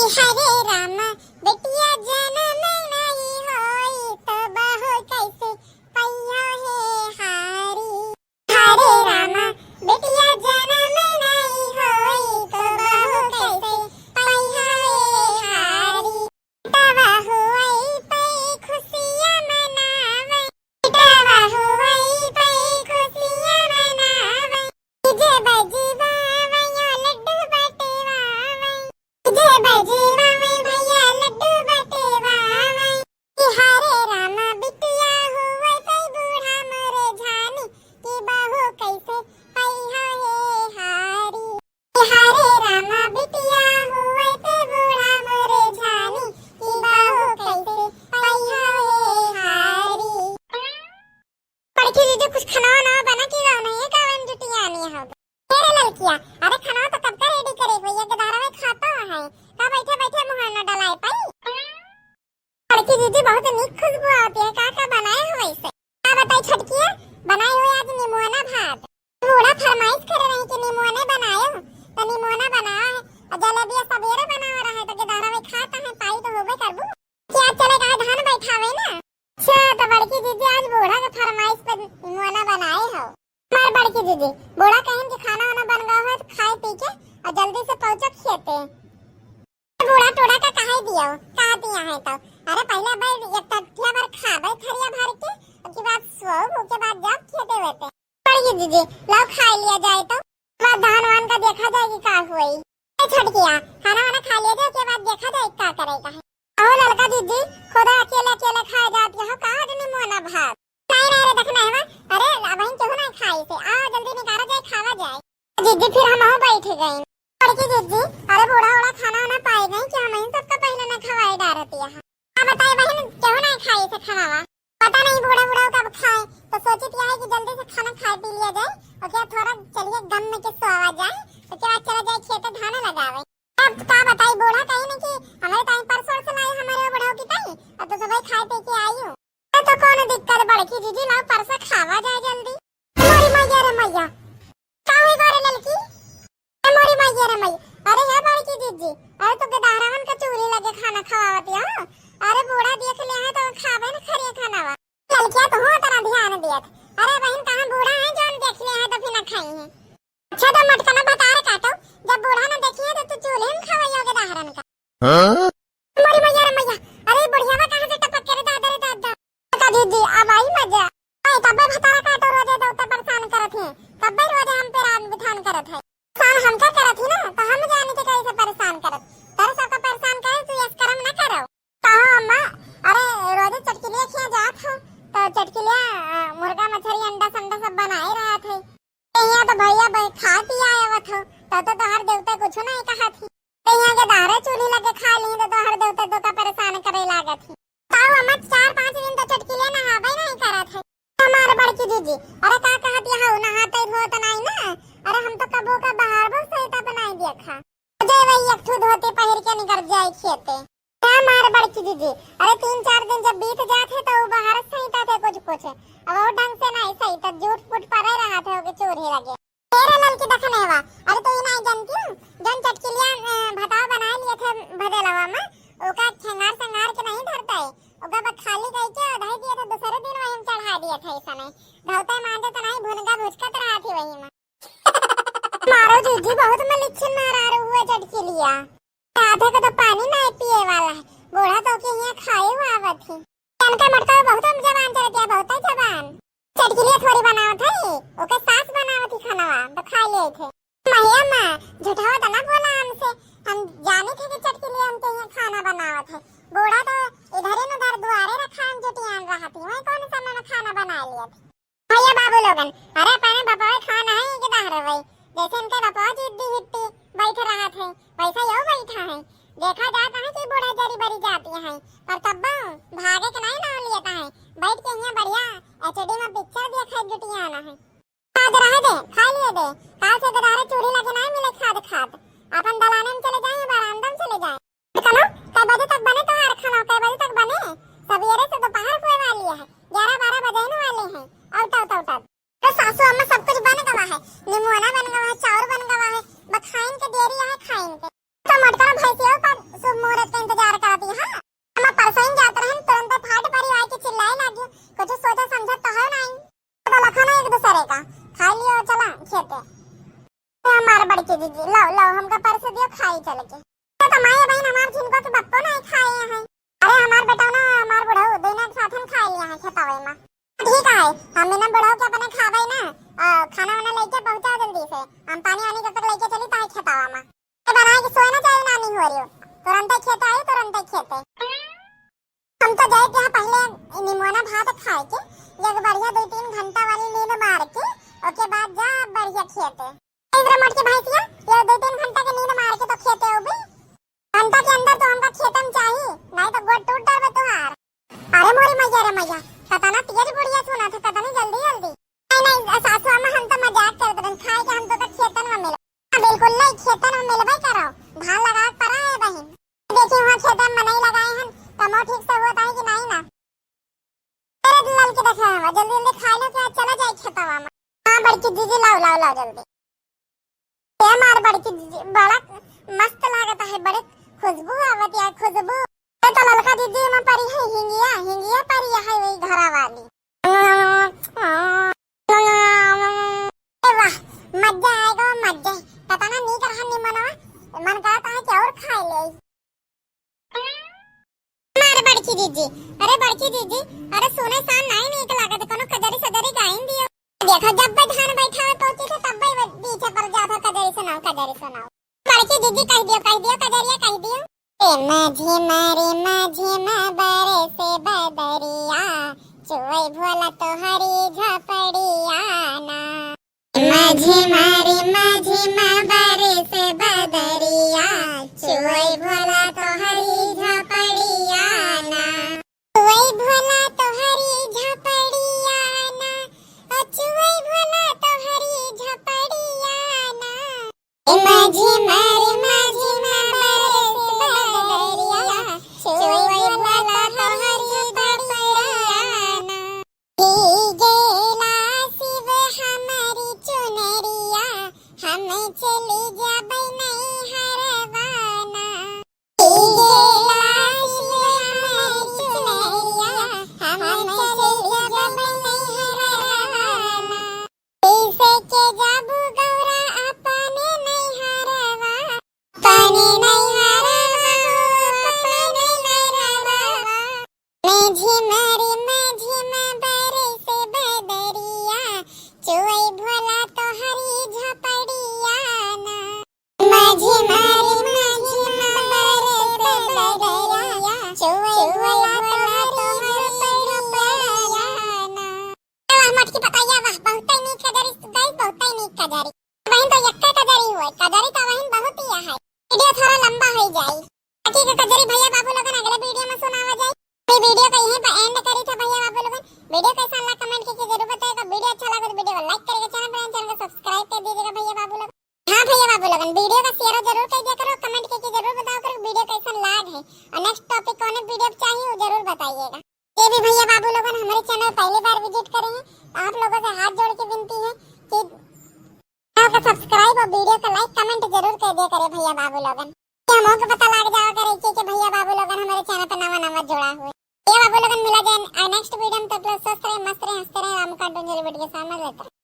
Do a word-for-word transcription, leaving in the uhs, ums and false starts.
हरे रामा, बिटिया जनम नाई होई, तो बहू कैसे पइहौ हे हारी। हरे रामा, बिटिया जनम नाई होई, तो बहू कैसे पइहौ हे हारी। बेटवा होई पे खुशिया मनावे, बेटवा होई पे खुशिया मनावे। डीजे बजवावे, लड्डू बटवावे। डीजे बजवावे भैया, लड्डू बटवावे। कि हरे रामा, बिटिया होई पे बूढ़ा मोरे झानी, कि बहू कैसे पइहौ हे हारी। हरे रामा, बिटिया होई पे बूढ़ा मोरे झानी, कि बहू कैसे पइहौ हे हारी। बड़की दीदी, कुछ खाना वाना बना कि गाँव नहीं है, गाँव में जुटियानी हो। अरे ललकिया, अरे खाना तो कब का रेडी करे भैया, गदहरवा खातो है, का बैठे बैठे मुँह ना डलाए पाई। बड़की दीदी, बहुत नीक खुशबू आवत है, का का बनाए हो वैसे? का बताई छोटकिया, बनाए हुए आज निमोना भात। बूढ़ा फरमाइश करे रही कि निमोने बनाए हो, तो निमोना बनावा है। और जलेबिया सबेरे बनावा रहे, तो गदहरवा खात है, पाई तो होबे करबू। कि आज चले गए धान बैठावे ना। अच्छा, तो बड़की दीदी आज बूढ़ा के फरमाइश पे निमोना बनाए हो। हमार बड़की दीदी, बूढ़ा कहिन कि खाना वाना बन गवा है, तो खाए पी के और जल्दी से पहुँचो खेते। बूढ़ा टूढ़ा का कहे दियो, कहा दिया है तो। अरे पहले भाई एक टठिया भर खाबे थरिया भर के, ओके बाद सोब, ओके बाद जाब खेते वेते। बड़की दीदी, लाओ खाए लिया जाए तो, बाद धान वान का देखा जाए कि का हुई। ए छोटकिया, खाना वाना खा लिया जाए, ओके बाद देखा जाए का करे का है। अहो ललका दीदी, खुदा अकेले अकेले खाए जाती हो, कहा जनी मुँह ना भात। नहीं, नहीं रे, देखना है वा। अरे, अबहिन केहू नहीं खाई से। आओ, जल्दी निकाला जाए, खावा जाए। दीदी, फिर हम हो बैठ गए। बड़की दीदी, अरे बूढ़ा, बूढ़ा खाना वाना पाए गए कि हम ही सबका पहले ना खवाए डारती है। अब बताए बहन, केहू नहीं खाई से खाना वा? पता नहीं बूढ़ा, बूढ़ा कब खाए, तो सोचित यह है कि जल्दी से खाना खाए पी लिया जाए और क्या थोड़ा चलिए गम में के सोवा जाए, तो क्या चला जाए खेते धान लगावे। अब का बताई, बूढ़ा कहीं नहीं कि हमारे ताई परसों से लाई, हमारे वो बुढ़ऊ की ताई, अब तो सबही खाए पी के आई हूँ। तो कौन दिक्कत बड़की दीदी, लाओ परसा खावा जाए जल्दी। मोरी मैया रे मैया, का हुई बारे ललकी? ए मोरी मैया रे मैया, अरे हे बड़की दीदी, अरे तो गदहरावन का चूल्ही लगे खाना खवावत हो। अरे बूढ़ा देख ले है तो खावे न खरिया खाना वा। ललकिया तो हो तरह ध्यान दियत। अरे बहन कहाँ बूढ़ा है जौन देख ले है तो फिर ना खाई है। अच्छा तो मटकना भतार काटो, जब बूढ़ा ना देखिए तो तू चूल्हे में खवैया के दहरन का। हाँ? मोरी मैया रे मैया, अरे बुढ़ियावा कहाँ से टपक के रे दादा रे दादा। का दीदी, अब आई मजा। आई तब्बे भतार काटो, रोजे देवता परेशान करत है, तब्बे रोजे हम पे रात बिथान करत है। परेशान हमका करत ही ना, तो हम जानी के कैसे परेशान करत। तेरे सबका परेशान करे, तू यस करम ना करो। कहो अम्मा, अरे रोजे चटकिलिया खिया जात हो, तो चटकिलिया, अ, मुर्गा मछरी अंडा संडा सब बनाए रहत है। यहाँ तो भैया बे-, खा पिया आवत हो, तो, तो तोहर देवता कुछ नहीं कहत ही। तो यहाँ के दारे चूल्ही लगे खा ली, तो तोहर देवता तो का परेशान करे लागत ही। ताऊ अम्मा, चार पाँच दिन तो चटकिले नहाबे नहीं करत है। हमार बड़की दीदी, अरे का कहत यहाँ नहाते धोत नहीं ना, अरे हम तो कबो का बाहर बस सही तब नहीं देखा। जे वही एक ठो धोती पहिर के निकल जाए खेते। का मार बड़की दीदी, अरे तीन चार दिन जब बीत जात है तो उ बाहर सही थे कुछ कुछ, अब वो ढंग से नहीं सही तो झूठ फूट पड़े रहा थे ओके चूल्ही लगे। तेरे ललकी देखने हवा, अरे तू ही नहीं जानती हूँ, जौन चटकिलिया, अ, भतावा बनाए लिए थे भदेलवा में, ओका खेंगार संगार के नहीं धरता है, ओका बस खाली कह के धई दिए थे, दूसरे दिन वही में चढ़ा दिए थे, ऐसा नहीं धोते मांजे तो नहीं भुनगा भुचकत रहा थी वही में। मारो जीजी, बहुत मलिच्छन मारा रो हुआ चटकिलिया। आधे को तो पानी नहीं पिए वाला है। बूढ़ा तो के यहाँ खाए हुआ आवत ही। इनका मटका बहुत हम जबान चलत है, बहुत है जबान। चटकिलिया थोड़ी बनावत है, ओके सास बनावत ही खानावा, तो खा लिए थे। मैया माँ, झूठा तो ना बोला हमसे। हम जाने थे कि चटकिलिया हमके यहाँ खाना बनावत है। बूढ़ा तो इधर ही उधर दुआरे रखा हम जुटियान रहा थी, वही कौन सा मैंने खाना बना लिया था। भैया बाबू लोगन, अरे अपने बपवा खाना है कि दाहर भाई, जैसे इनके बपवा जिद्दी हिट्टी बैठ रहा थे, वैसा यो बैठा है। देखा जाता है कि बूढ़ा जरी बरी जाती है, पर तब भागे के नहीं नाम लेता है, बैठ के यहाँ बढ़िया एचडी में पिक्चर देखे जुटियाना है। आज रहे दे, खा लिए दे, काल से गदारे चूल्ही लगे नहीं मिले खाद खाद, अपन दलाने में चले जाए, बरामदा में चले जाए। कनो, कै बजे तक बने तोहार खाना? कै बजे तक बने? सबेरे से दोपहर हुए वाली है, ग्यारह बारह बजने वाले हैं। आउट, आउट, आउट, आउट। तो सासू अम्मा सब कुछ बन गवा है, निमोना बन गवा है, चाउर बन गवा है, बस खाइन के देरी है, खाइन के। तो मोटका भैंसिया पर सु-, कुछ सोचा समझा तो है नहीं। तो लखा ना एक दूसरे का, खाई लियो, चला खेते। ए हमार बड़की दीदी, लाओ, लाओ, हमका परस दियो, खाई चल के। तो माई बहन हमार झिनको के बप्पो नहीं खाए हैं। अरे हमार बेटा ना, हमार बुढ़ऊ, दोनों एक साथ हम खा लिया है खेतवे में। ठीक है, हम ना बुढ़ऊ के अपने खावे ना, आ, खाना वाना लेके पहुँचा जल्दी से। हम पानी वानी कब तक लेके चली ताई खेतवा में। ए बनाए के सोए ना चाहिए नानी हो रही हो। तुरंते खेते आई, तुरंते खेते। हम तो जाए के यहाँ पहले निमोना भात खाए के, एक बढ़िया दो तीन घंटा वाली नींद मार के, ओके बाद जा बढ़िया खेते। इधर मोट के भैंसिया, ये दो तीन घंटा के नींद मार के तो खेते हो भी। घंटा के अंदर तो हमका खेते में चाही, नहीं तो गोड़ टूट डरबे तुहार। अरे मोरी मैया रे मैया, कतना तेज बुढ़िया सुना था, कतनी जल्दी जल्दी। नहीं, नहीं, सासू अम्मा, हम तो मजाक करत रहन, खाए के हम तो, तो खेतन में मिल। हाँ, बिल्कुल नहीं, खेतन में मिलबे करो, धान लगा के परा है बहिन। देखी वहाँ खेतन में नहीं लगाए हन, कमो ठीक से होता है कि नहीं ना। अरे लल के देखा है, जल्दी जल्दी खाए लो, क्या चला जाए खेतवा में। हाँ बड़की दीदी, लाओ, लाओ, लाओ जल्दी। ए हमार बड़की दीदी, बड़ा मस्त लागत है, बड़े खुशबू आवत है, खुशबू। ए तो ललका दीदी में परी है हिंगिया, हिंगिया परी है वही घरा वाली। ए वाह, मजा आएगा, मजा। पता ना नीक रहा निमनवा, मन करता है कि और खा ले। हमार बड़की दीदी, अरे बड़की दीदी, अरे सुने सान नहीं नीक लागत, कोनो कजरी सजरी गाइन दियो। देखो जब भी धान बैठा है पहुंची थे तब भी पीछे पड़ जाता, कजरी सुनाओ, कजरी सुनाओ। बड़की दीदी कह दियो, कह दियो, कजरिया कह दियो। ए माझी मारी माझी मा बरे से बदरिया, चुवई भोला तोहरी झपड़िया ना। माझी मारी माझी मा बरे से बदरिया, चुवई भोला तोहरी झपड़िया ना। चुवई भोला तोहरी झपड़िया ना, ओ चुवई भोला तोहरी झपड़िया ना। ए माझी मारी माझी मा बरे से बदरिया, चुवई भोला तोहरी झपड़िया ना। भीगेला शिव हमारी चुनरिया, हम चली जाबै नैहरवा ना। भीगेला शिव हमारी चुनरिया, हम चली जाबै नैहरवा ना। कैसे के जाबू गौरा अपने नैहरवा, अपने नैहरवा, अपने नैहरवा। माझी मारी माझी मा बरे से बदरिया, चुवई भोला तोहरी झपड़िया ना। माझी मारी माझी मा बरे से बदरिया, चुवई भोला तोहरी झपड़िया ना। वाह मटकी पतैया वाह, बहुतै नीक कजरी गाइस, बहुतै नीक कजरी। बहिन तो यक्के कजरी हुए, कजरी तो बहिन बहुत ही है। वीडियो थोड़ा लंबा हो जाई। बाकी के कजरी भैया बाबू लोगन अगले वीडियो में सुनावा जाई। ये वीडियो को यहीं पर एंड करी था भैया बाबू लोगन। वीडियो कैसा लगा कमेंट करके जरूर बताइएगा। वीडियो अच्छा लगा तो वीडियो को लाइक करिएगा, चैनल पर नए चैनल को सब्सक्राइब कर दीजिएगा भैया बाबू लोगन। हाँ भैया बाबू लोगन, वीडियो का शेयर जरूर कर दिया करो, कमेंट करके जरूर बताओ करो वीडियो कैसा लाग है और नेक्स्ट टॉपिक कौन वीडियो चाहिए वो जरूर बताइएगा। ये भी भैया बाबू लोगन हमारे चैनल पहली बार विजिट करे हैं तो आप लोगों से हाथ जोड़ के विनती है कि चैनल का सब्सक्राइब और वीडियो का लाइक कमेंट जरूर कर दिया करे भैया बाबू लोगन। कि हमों को पता लग जाओ करे कि, कि भैया बाबू लोगन हमारे चैनल पर नवा नवा जुड़ा हुआ है। भैया बाबू लोगन मिला जाए नेक्स्ट वीडियो में, तब तक स्वस्थ रहे, मस्त रहे, हंसते रहे, राम कार्टून जरूर वीडियो सामने लेते रहे।